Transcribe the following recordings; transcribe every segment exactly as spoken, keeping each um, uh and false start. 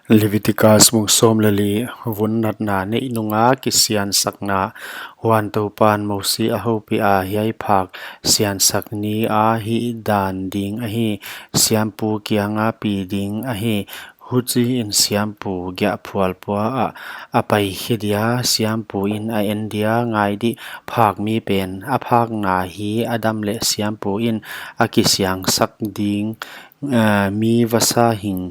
Leviticus bung sawm leh li. Vun natna neih nunga kisiansakna. Huan Toupan Mosi a houpiha, hiai phak siansak ni a hih dan ding ahi, siampu kianga pi ding ahi. Huchiin siampu giahphual pua ah a paikhe dia, siampuin a en dia, ngai dih, phak mi pen a phakna hi a dam leh siampuin a kisiangsak ding, eh, mi vasa hing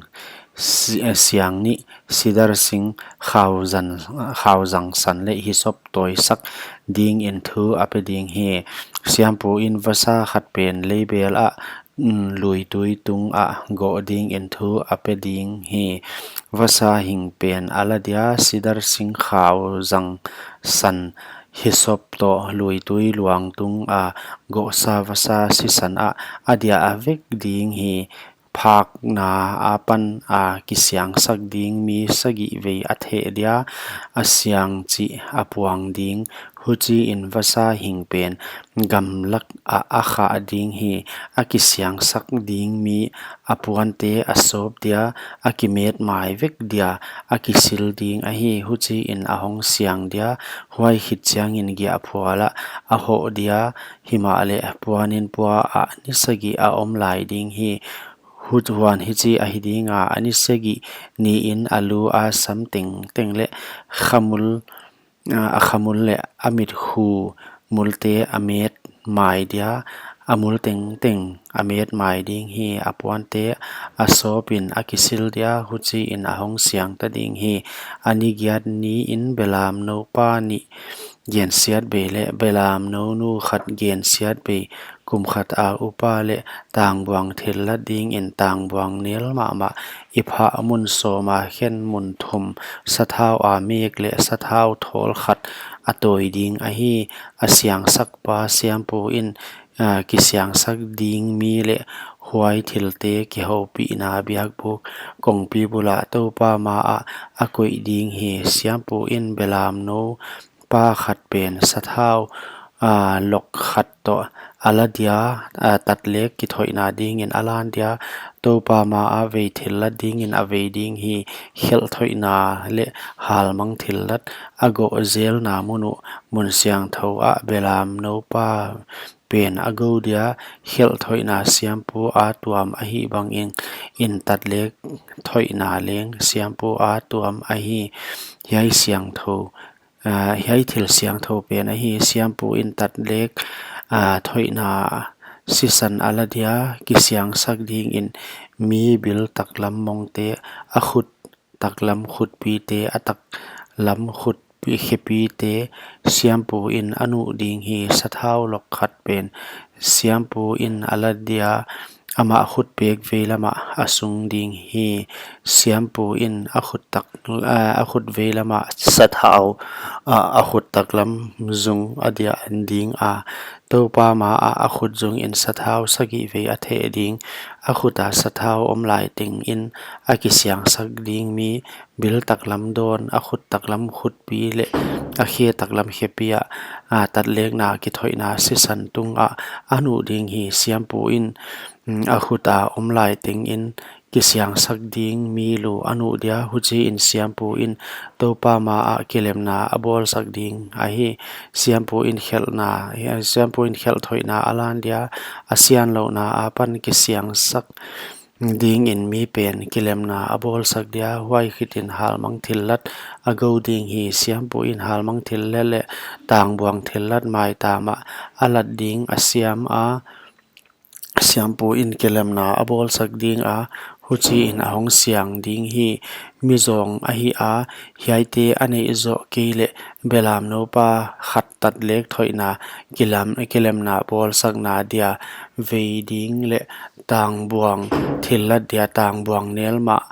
si-, eh, siang nih, sidar sing, khauzan-, khauzang san leh hisop tawisak dingin thu a pe ding hi. Siampuin vasa khat pen leibel ah, mm, luitui tungah goh dingin thu a pe ding hi. Vasa hing pen a la dia, sidar sing, khauzang san, hisop toh luitui luang tunga gohsa vasa sisan ah a dia a vek ding hi. Phakna apan a kisiangsak ding mi sagih vei a theh dia, a siang chih a puang ding. Huchiin vasa hing pen gamlak ah a khah ding hi. A kisiangsak ding mi a puante a sawp dia, a kimet mai vek dia, a kisil ding ahi. Huchiin a hong siang dia, huai khit chiangin giahphual ah a hoh dia, himahleh puanin pua ah ni sagih a om lai ding hi. Hut huan hichi ahi dinga, a ni sagih niin a lu a sam tengteng leh khamul, a, a khamul leh a mitkhu multe a met mai dia, a mul tengteng a met mai ding hi. A puante a sawpin a kisil dia, huchiin a hong siang ta ding hi. A ni giat niin belamnou pa nih gensiatbei leh belamnou nu khat gensiatbei, kum khat a upa leh tangbuang thillat dingin tangbuang nel mahmah, ephah mun sawma khen mun thum, sathau a mek leh sathau thawl khat a tawi ding ahi. A siangsakpa siampuin, a, kisiangsak ding mi leh huai thilte kihoupihna biakbuk kongpi bula Toupa maah a koih ding hi. Siampuin belamnou pa khat pen sathau, a, lok khat toh a la dia, a, tatlek kithoihna dingin a lan dia, Toupa maah vei thillat dingin a vei ding hi. Khelh thoihna leh halmang thillat a goh zelna mun uh, mun siangthou ah belamnou pa pen a gou dia. Khelh thoihna siampu a tuam ahi bangin, in tatlek thoihna leng siampu a tuam ahi. Hiai siangthou, a, hiai thil siangthou pen ahi. Siampuin tatlek, a, thoihna sisan a la dia, kisiangsak dingin mi bil taklam mongte, a khut taklam khutpite, a taklam khutpi khepite, siampuin a nuh ding hi. Sathau lok khat pen siampuin a la dia, amah khut pek veilamah a sung ding hi. Siampuin a khut tak, a, a khut veilamah sathau, a, a khut taklam zung a dia dinga, Toupa maah a khut zungin sathau sagih vei a theh ding. A khuta sathau om lai tengin a kisiangsak ding mi bil taklam dawn, a khut taklam khutpi leh a khe taklam khepi ah, a, tatlekna kithoihna sisan tungah a nuh ding hi. Siampuin, mm, a khuta om lai tengin kisiangsak ding mi lu a nuh dia, huchiin siampuin Toupa maah kilemna a bawlsak ding ahi. Siampuin khelhna, siampuin khelh thoihna a lan dia, a sianlouhna apan kisiangsak dingin mi pen kilemna a bawlsak dia, huai khitin halmang thillat a gou ding hi. Siampuin halmang thillat leh tangbuang thillat maitam ah a lat ding a siam a, siampuin kilemna a bawlsak dinga, huchiin a hong siang ding hi. Mi zawng ahi a, hiaite a neih zoh kei leh belamnou pa khat tatlek thoihna kilam, kilemna bawlsakna dia vei ding leh tangbuang thillat dia tangbuang nel mah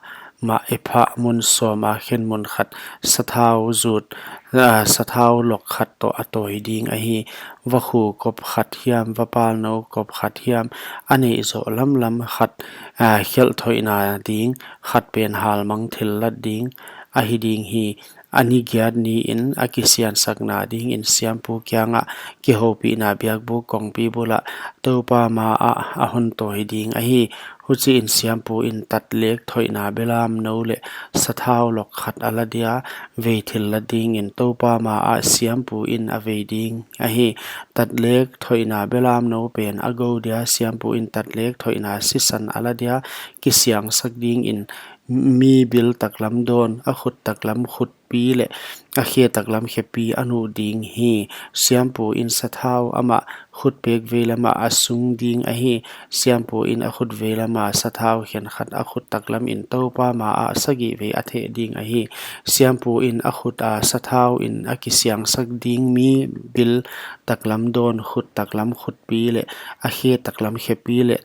mah ephah mun sawma khen mun khat sathau zut, a, sathau lok khat toh a tawi ding ahi. Vakhu kop khat hiam, vapalnou kop khat hiam, a neih zoh lamlam khat, a, khelh thoihna ding, khat pen halmang thillat ding ahi ding hi. A ni giat niin a kisiansakna dingin siampu kiangah kihoupihna biakbuk kongpi bulah Toupa maah a hon tawi ding ahi. Huchiin siampu in tatlek thoihna belamnou leh sathau lok khat a la dia, vei thillat dingin Toupa ma ah siampu in a vei ding ahi. Tatlek thoihna belamnou pen a gou dia, siampu in tatlek thoihna sisan a la dia, kisiangsak dingin mi bil taklam dawn, a khut taklam khutpi leh a khe taklam khepi a nuh ding hi. Siampu in sathau amah khutpek veilam ah a sung ding ahi. Siampu in a khut veilam a sathau khenkhat a khut taklamin Toupa ma ah sagih vei a theh ding ahi. Siampu in a khut a sathau in a kisiangsak ding mi bil taklam dawn, khut taklam khutpi leh a khe taklam khepi leh,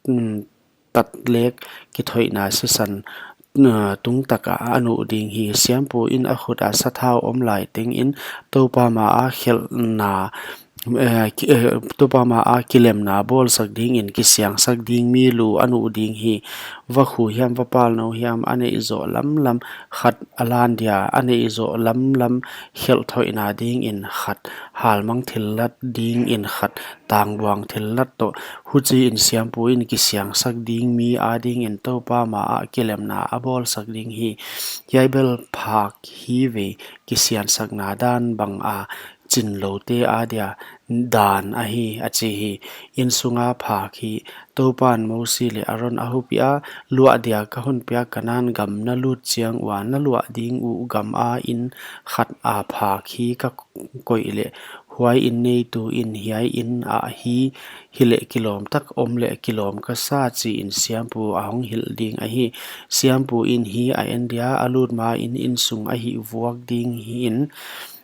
mm, tatlek kithoihna sisan, uh, tungtak ah a nuh ding hi. Siampu in a khut a sathau om lai tengin Toupa ma ah khelhna, eh, ki-, eh, Toupa ma ah kilemna bawlsak dingin kisiangsak ding mi lu a nuh ding hi. Vakhu hiam vapalnou hiam a neih zoh lamlam khat a lan dia, a neih zoh lamlam khelh thoihna dingin khat, halmang thillat dingin khat, tangbuang thillat toh. Huchiin siampu in kisiangsak ding mi adingin Toupa ma ah kilemna a bawlsak ding hi. Hiai bel phak hi vei kisiansakna dan bang a chinloute adia dan ahi, a chi hi. Insunga phak hi. Toupan Mosi leh Aron a hupih a, luah dia ka hon piak Kanan gam na lut chiang ua na luah ding uh gam a in khat a phak hi ka koih leh, huai in neitu in hiai in ah hi, hileh kilawm tak om leh kilawm ka sa, chiin siampu a hong hilh ding ahi. Siampu in hi a en dia, a lut main insung a hih vuak ding hi in,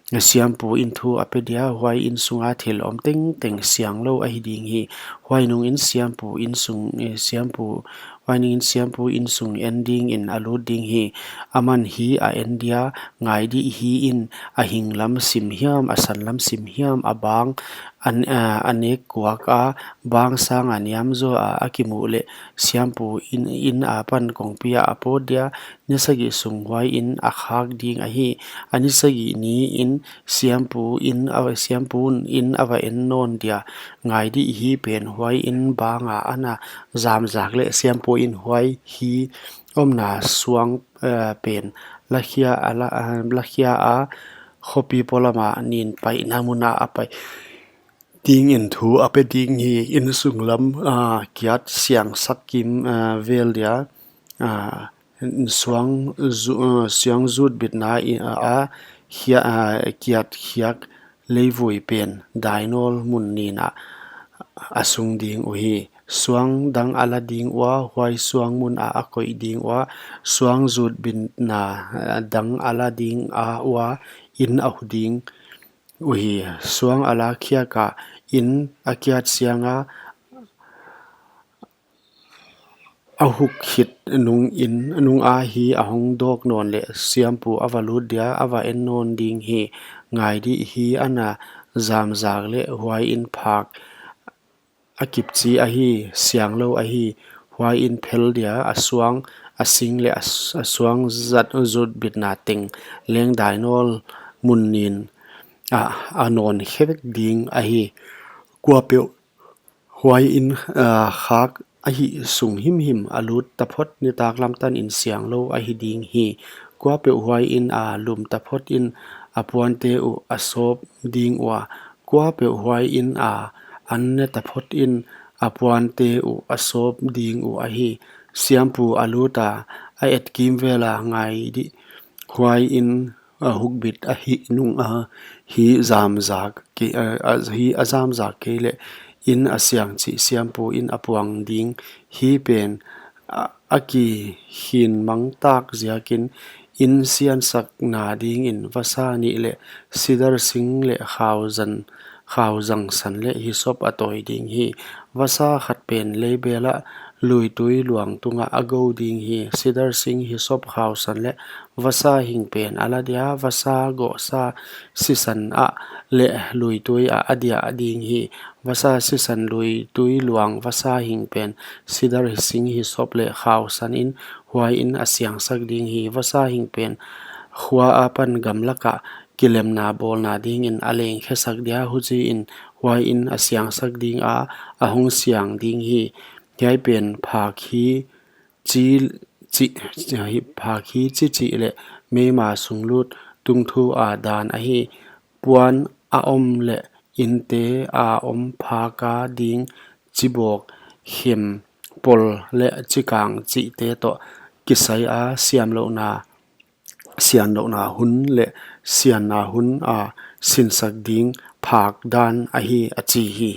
siampu in thu a pe dia, huai insunga thil om tengteng sianglou ahi ding hi. Huai nungin siampu insung, eh, siampu, huai nungin siampu insung en dingin a lut ding hi. Aman hi a en dia, ngai dih hi in, a hing lam sim hiam, a san lam sim hiam, a bang, an, a, a nek kuak a, bang sanga niam zaw a, a kimuh leh, siampu in, in apan kongpi ah a pawt dia, ni sagih sung huai in a khak ding ahi. A ni sagih niin siampu in a, siampu in a va en nawn dia, ngai dih hi pen huai in banga ana zamzak leh siampu in huai hi omna suang, eh, pen lakhia a la, eh, lakhia a, khopi polama nin paina muna a pai dingin thu a pe ding hi. Insung lam, ah, kiat siangsak kim, ah, vel dia, ah, suang zu-, ah, suang zut bitna i, ah, a, hia-, ah, kiat khiak leivui pen dainawl mun nin ah a sung ding uhi. Suang dang a la ding ua, huai suang mun ah a koih ding ua, suang zut bitna, ah, dang a la ding a ua, in a hu ding uhi. Suang a la khiak a in a kiat sianga a huk khit nungin, nunga hi a hong dawk nawn leh siampu a va lut dia, a va en nawn ding hi. Ngai dih hi ana zamzak leh huai in phak a kipchi ahi, sianglou ahi. Huai in phel dia, a suang, a sing leh a s-, a suang zat zut bitna teng leng dainawl mun nin ah a nawn khe vek ding ahi. Kuapeuh huai in, ah, khak a hih sung himhim a lut taphot nitaklam tanin sianglou ahi ding hi. Kuapeuh huai in a lum taphot in a puante uh a sawp ding ua, kuapeuh huai in a an ne taphot in a puante uh a sawp ding uh ahi. Siampu a lut a, a et kimvel a, ngai dih, huai in a hukbit a hih nunga hi zamzak kei, a, a, hi a zamzak kei leh in a siang chih siampu in a puang ding hi pen, a, a kikhin mang tak ziakin in siansakna dingin vasa nih leh sidar sing leh khauzan, khauzang san leh hisop a tawi ding hi. Vasa khat pen leibel ah luitui luang tungah a gou ding hi. Sidar sing, hisop, khausan leh vasa hing pen a la dia, vasa gohsa sisan ah leh luitui ah a diah ding hi. Vasa sisan, luitui luang, vasa hing pen sidar sing, hisop leh khausan in huai in a siangsak ding hi. Vasa hing pen khua apan gamlak ah kilemna bawlna dingin a leng khesak dia, huchiin huai in a siangsak ding a, a hong siang ding hi. Hiai pen phak hi chi chih leh meima sunglut tungthu a dan ahi. Puan a om leh inte a om phak a ding chibawk, khem, pol leh chikang chihte toh kisai a sianlouhna hun leh sianna hun a sinsak ding phak dan ahi, a chi hi.